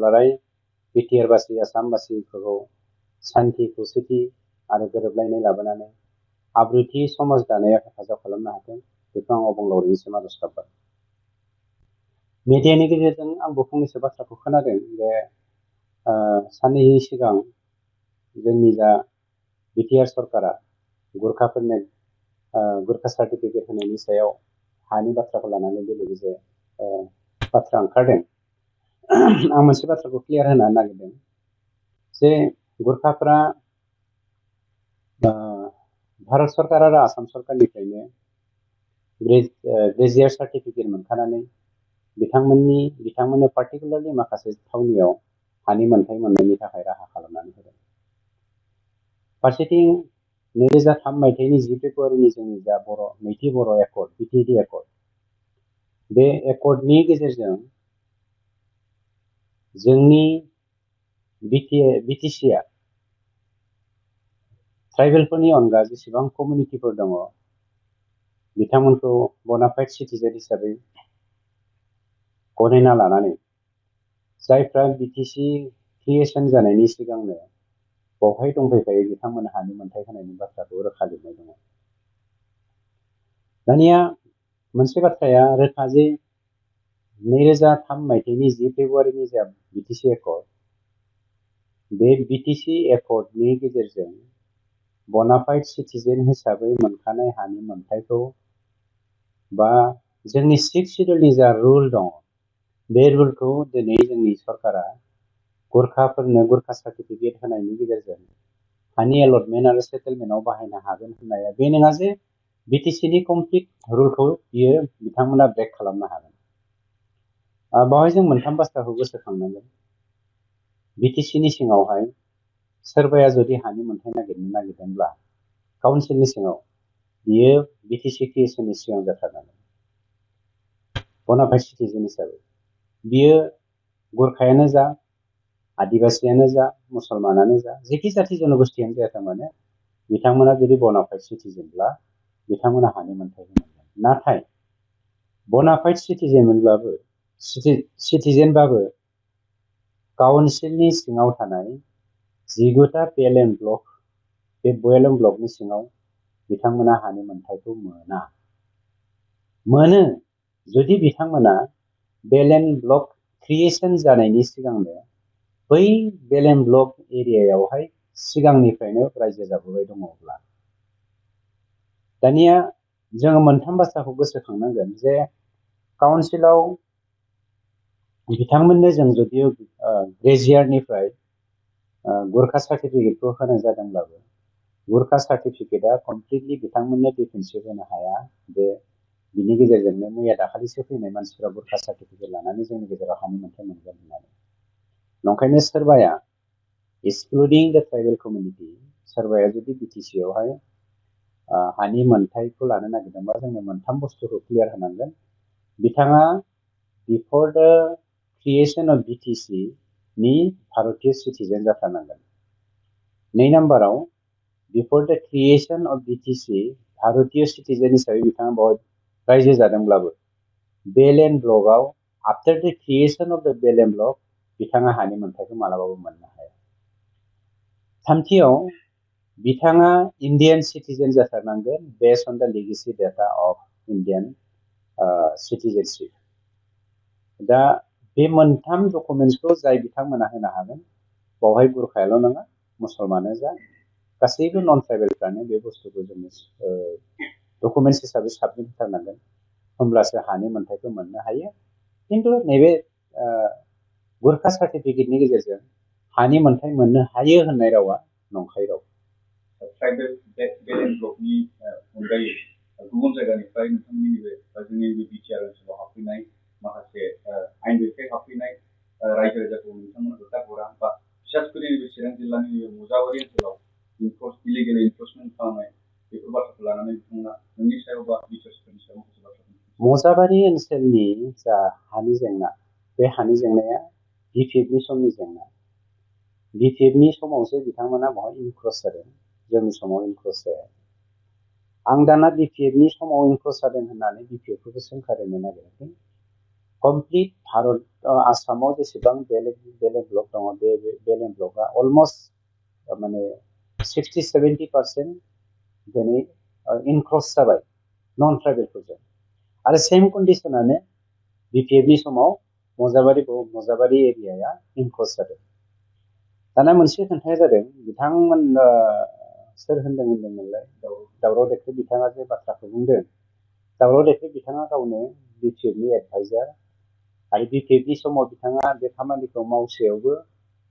दुलाराय बिटिआरबासि आसामबासिफोरखौ सान्थि खौसेथि आरो गोरोबलायनाय लाबोनानै आब्रुथि समाज दानायाव हेफाजाब खालामनो हाथों बेखौ आं अबंलावरिनिसिम आरज गाबबाय। मिडियानि गेजेरजों आंबो फंनैसो बाथ्राखौ खोनादों जे साननैनि सिगां जोंनि जा बिटिआर सरकारा गुरखाफोरनो गुरखा सार्टिफिकेट होनायनि सायाव हानि बाथ्राखौ लानानै बेले बेजे बाथ्रा ओंखारदों। आं मोनसे बाथ्राखौ क्लियार होनो नागिरदों जे गुरखाफोरा भारत सरकार आरो आसाम सरकारनिफ्रायनो ग्रेजुवेट सार्टिफिकेट मोनखानानै बिथांमोननो पार्टिकुलारलि माखासे थावनियाव हानि मोन्थाय मोननायनि थाखाय राहा खालामनानै होदों। फारसेथिं 2003 मायथाइनि 10 फेब्रुवारिनि जोंनि जा नैथि बर' एकर्ड बिटिएडि एकर्ड बे एकर्डनि गेजेरजों जोंनि बिटिसिआ ट्राइबेलफोरनि अनगा जेसेबां कमिउनिटिफोर दङ बिथांमोनखौ बनाफाइड सिटिजेन हिसाबै गनायना लानानै जायफ्रा बिटिसि क्रिएसन जानायनि सिगांनो बावहाय दंफैखायो बिथांमोन हानि मोन्थाय होनायनि बाथ्राखौ रोखा लिरनाय दङ। दानिया मोनसे बाथ्राया रोखा जे 2003 मायथाइनि 10 फेब्रुवारिनि जा बिटिसि एकर्ड बे बिटिसि एकर्डनि गेजेरजों बनाफाइड सिटिजेन हिसाबै मोनखानाय हानि मोन्थायखौ बा जोंनि 6 शिड्युलनि जा रुल दङ बे रुलखौ दिनै जोंनि सरकारा गुरखाफोरनो गुरखा सार्टिफिकेट होनायनि गेजेरजों हानि एलटमेन्ट आरो सेटेलमेन्टआव बाहायनो हागोन होननाया बे नङा जे बिटिसिनि कमप्लिट रुलखौ बियो बिथांमोना ब्रेक खालामनो हागोन। बावहाय जों मोनथाम बाथ्राखौ गोसोखांनांगोन। बिटिसिनि सिङावहाय सोरबाया जुदि हानि मोन्थाय नागिरदोंब्ला काउन्सिलनि सिङाव बियो बिटिसि क्रिएसननि सिगां जाथारनांगोन बनाफाइड सिटिजेन हिसाबै। बियो गुरखायानो जा आदिबासियानो जा मुसलमानानो जा जेखि जाथि जनगोष्ठियानो जायाथों मानो बिथांमोना जुदि बनाफाइड सिटिजेनब्ला बिथांमोना हानि मोन्थायखौ मोनगोन। नाथाय बनाफाइड सिटिजेनबाबो काउन्सिलनि सिङाव थानाय 19टा BLM ब्लक बे BLM ब्लकनि सिङाव बिथांमोना हानि मोन्थायखौ मोनो जुदि बिथांमोना BLM ब्लक क्रिएसन जानायनि सिगांनो बै BLM ब्लक एरियायावहाय सिगांनिफ्रायनो रायजो जाबोबाय दङब्ला। दानिया जोङो मोनथाम बाथ्राखौ गोसोखांनांगोन जे काउन्सिलाव बिथांमोननो जों जुदि ग्रेजियारनिफ्राय गुरखा सार्टिफिकेटखौ होनाय जादोंब्लाबो गुरखा सार्टिफिकेटआ कमप्लिटलि बिथांमोननो डिफेन्सिभ होनो हाया। बे बिनि गेजेरजोंनो मैया दाखालिसो फैनाय मानसिफ्रा गुरखा सार्टिफिकेट लानानै जोंनि गेजेराव हानि मोन्थाय मोनगोन होननानै। नंखायनो सोरबाया एक्सक्लुडिं द ट्राइबेल कमिउनिटि सोरबाया जुदि बिटिसियावहाय हानि मोन्थायखौ लानो नागिरदोंबा जोंनो मोनथाम बुस्थुखौ क्लियार होनांगोन। बिथाङा बिफोर द क्रिएसन अफ बिटिसि नि भारतीय सिटिजेन जाथारनांगोन। 2 नाम्बाराव before the creation of BTC भारतीय सिटिजेन हिसाबै बिथाङा बाव रायजो जादोंब्लाबो BLM ब्लकआव after the creation of the BLM block बिथाङा हानि मोन्थायखौ मालाबाबो मोननो हाया। थामथियाव बिथाङा इन्डियान सिटिजेन जाथारनांगोन based on the legacy data of Indian citizenship. दा बे मोनथाम डकुमेन्ट्सखौ जाय बिथांमोना होनो हागोन बावहाय गुरखायाल' नङा मुसलमानानो जा गासैबो नन ट्राइबेलफ्रानो बे बुस्थुखौ जोङो डकुमेन्ट्स हिसाबै साबमिट होथारनांगोन होमब्लासो हानि मोन्थायखौ मोननो हायो। खिन्थु नैबे गुरखा सार्टिफिकेटनि गेजेरजों हानि मोन्थाय मोननो हायो होननाय रावा नंखाय राव। ट्राइबेल BLM ब्लकनि अनगायै गुबुन जायगानिफ्राय नोंथांमोननि बे जोंनि बिटिआर ओनसोलाव हाबफैनाय माखासे आयेन बेरेखायै हाबफैनाय रायजो राजाखौ नोंथांमोना होबथा हरा बा बिसासपुरि नैबे चिरां जिल्लानि मुजाबारि ओनसोलाव इलिगेल इनफर्समेन्ट खालामनाय बेफोर बाथ्राखौ लानानै बिथांमोना नोंनि सायाव बा बिटिआरफोरनि सायाव माखासे बाथ्रा मुजाबारि ओनसोलनि जा हानि जेंना बे हानि जेंनाया बिटिएडनि समनि जेंना। बिटिएडनि समावसो बिथांमोना बेवहाय इनक्ल'ज जादों जोंनि समाव इनक्ल'ज जाया। आं दाना बिटिएडनि समाव इनक्ल'ज जादों होननानै बिटिएडखौबो सोंखारिनो नागिराखै। कमप्लिट भारत आसामाव जेसेबां बेलेग ब्लक दङ बे बेलेग ब्लकआ अलमस्ट माने 60-70% दिनै इनक्रस जाबाय नन ट्राइबेलफोरजों आरो सेम कन्डिशनानो बिपिएफनि समाव मजाबारि एरियाया इनक्रस जादों। दाना मोनसे खोन्थाया जादों बिथांमोन सोर होनदोंमोनलाय दावराव देख्रेब बिथाङा जे बाथ्राखौ बुंदों दावराव देख्रेब बिथाङा गावनो बिपिएफनि एडभाइजार आरो बिपिएफनि समाव बिथाङा बे खामानिखौ मावसेयावबो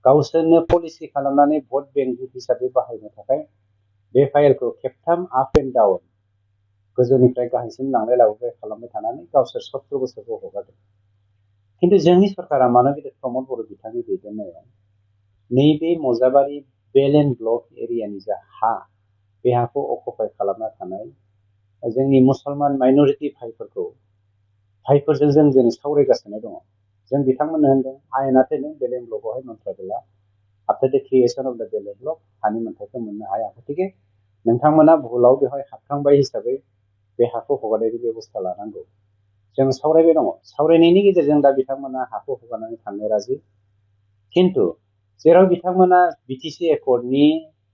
गावसोरनो पलिसि खालामनानै भट बेंक हिसाबै बाहायनो थाखाय बे फाइलखौ खेबथाम आप एन्ड डाउन गोजौनिफ्राय गाहायसिम लांलाय लाबोलाय खालामबाय थानानै गावसोर 70 बोसोरखौ हगारदों। खिन्थु जोंनि सरकारा मानो गेदेर प्रमद बर' बिथांनि दैदेननायाव नैबे मजाबारि बेलेन ब्लक एरियानि जा हा बे हाखौ अकुपाय खालामना थानाय जोंनि मुसलमान माइनरिटि भाइफोरजों जों दिनै सावरायगासिनो दङ। जों बिथांमोननो होनदों आयेनाथ नों बेलेन ब्लकआवहाय नन ट्राइबेला आफ्टार द क्रिएशन अफ द बेलेन ब्लक हानि मोन्थायखौ मोननो हाया। गतिके नोंथांमोना भुलाव बेवहाय हाबखांबाय हिसाबै बे हाखौ हगारनायनि बेबस्था लानांगौ। जों सावरायबाय दङ। सावरायनायनि गेजेरजों दा बिथांमोना हाखौ हगारनानै थांनो राजि। खिन्थु जेराव बिथांमोना बिटिसि एकर्डनि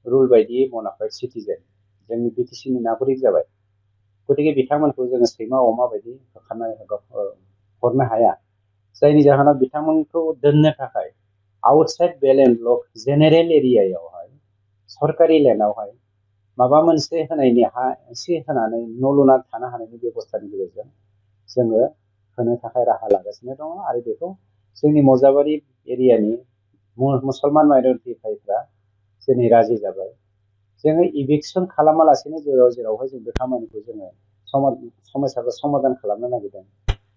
रुल बायदियै बनाफाइड सिटिजेन जोंनि बिटिसिनि नागरिक जाबाय। गतिके बिथांमोनखौ जोङो सैमा अमा बायदि हरनो हाया। जायनि जाहोनाव बिथांमोनखौ दोननो थाखाय आउटसाइड बेलेन ब्लक जेनेरेल एरियायावहाय सरकारि लेन्डआवहाय माबा मोनसे होनायनि हा एसे होनानै न' लुना थानो हानायनि बेबस्थानि गेजेरजों जोङो होनो थाखाय राहा लागासिनो दङ आरो बेखौ जोंनि मजाबारि एरियानि मुसलमान माइनरिटि भाइफ्रा दिनै राजि जाबाय। जोङो इभिकसन खालामालासेनो जेरावहाय जों बे खामानिखौ जोङो समस्याखौ समाधान खालामनो नागिरदों।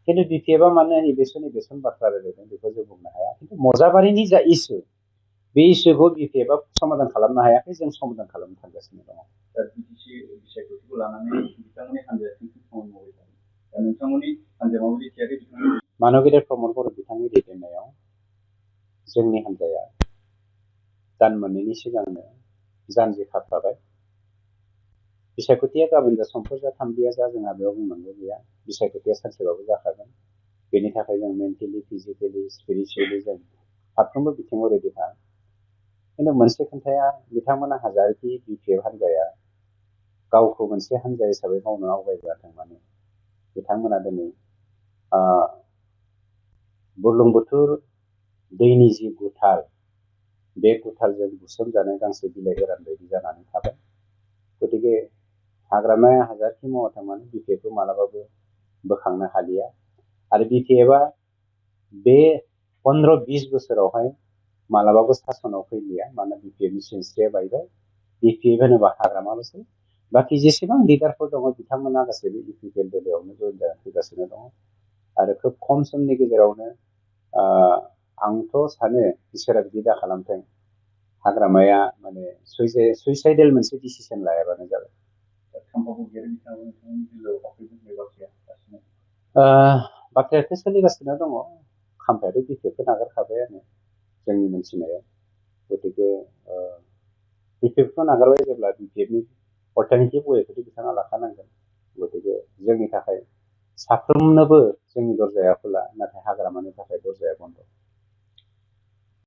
खिन्थु बिपिएफआ मानो इभिकसन बाथ्रा रायलायदों बेखौ जों बुंनो हाया। खिन्थु मजाबारिनि जा इसु बे इसुखौ बिपिएफआ समाधान खालामनो हायाखै, जों समाधान खालामनो थांगासिनो दङ। दा बिटिसि बिसायख'थिखौ लानानै बिथांमोननि हान्जाया खामानि मावबाय थादों। दा नोंथांमोननि हान्जाया माबायदि थियारि मानगेदेर प्रमद बर' बिथांनि दैदेननायाव जोंनि हान्जाया दान मोननैनि सिगांनो जानजि खाफ्राबाय। बिसायख'थिया गाबोन जा समफोर जा थामजिया जा जोंहा बेयाव बुंनांगौ गैया। बिसायख'थिया सानसेबाबो जाखागोन। बेनि थाखाय जों मेन्टेलि फिजिकेलि स्पिरिचुवेलि जों फारफ्रोमबो बिथिङाव रेडिखा। खिन्थु मोनसे खोन्थाया बिथांमोना हाजारखि बिपिएफ हान्जाया गावखौ मोनसे हान्जा हिसाबै मावनो आवगायबोआथों मानो बिथांमोना दिनै बुरलुंबुथुर दैनि जि गुथाल बे गुथालजों बुसोमजानाय गांसे बिलाइ गोरान बायदि जानानै थाबाय। गतिके हाग्रामाया हाजारखि मावाथों मानो बिपिएफखौ मालाबाबो बोखांनो हालिया आरो बिपिएफआ बे 15-20 बोसोरावहाय मालाबाबो सासनाव फैलिया। मानो बिपिएफनि सिनस्रिया बायबाय। बिपिएफ होनोबा हाग्रामाल'सै। बाखि जेसेबां लिडारफोर दङ बिथांमोना गासैबो इउपिपिएल दोलोआवनो जइन जानानै फैगासिनो दङ आरो खोब खम समनि गेजेरावनो आंथ' सानो इसोरा बिदि दा खालामथों हाग्रामाया माने सुइसाइडेल मोनसे डिसिसन लायाबानो जाबाय। बाथ्रायाथ' सोलिगासिनो दङ। खाम्फायाथ' बिपिएफखौ नागारखाबायानो जोंनि मोनथिनायाव। गतिके बिपिएफखौ नागारबाय जेब्ला बिपिएफनि अल्टारनेटिभ वेखौथ' बिथाङा लाखानांगोन। गतिके जोंनि थाखाय साफ्रोमनोबो जोंनि दरजाया खुला, नाथाय हाग्रामानि थाखाय दरजाया बन्द'।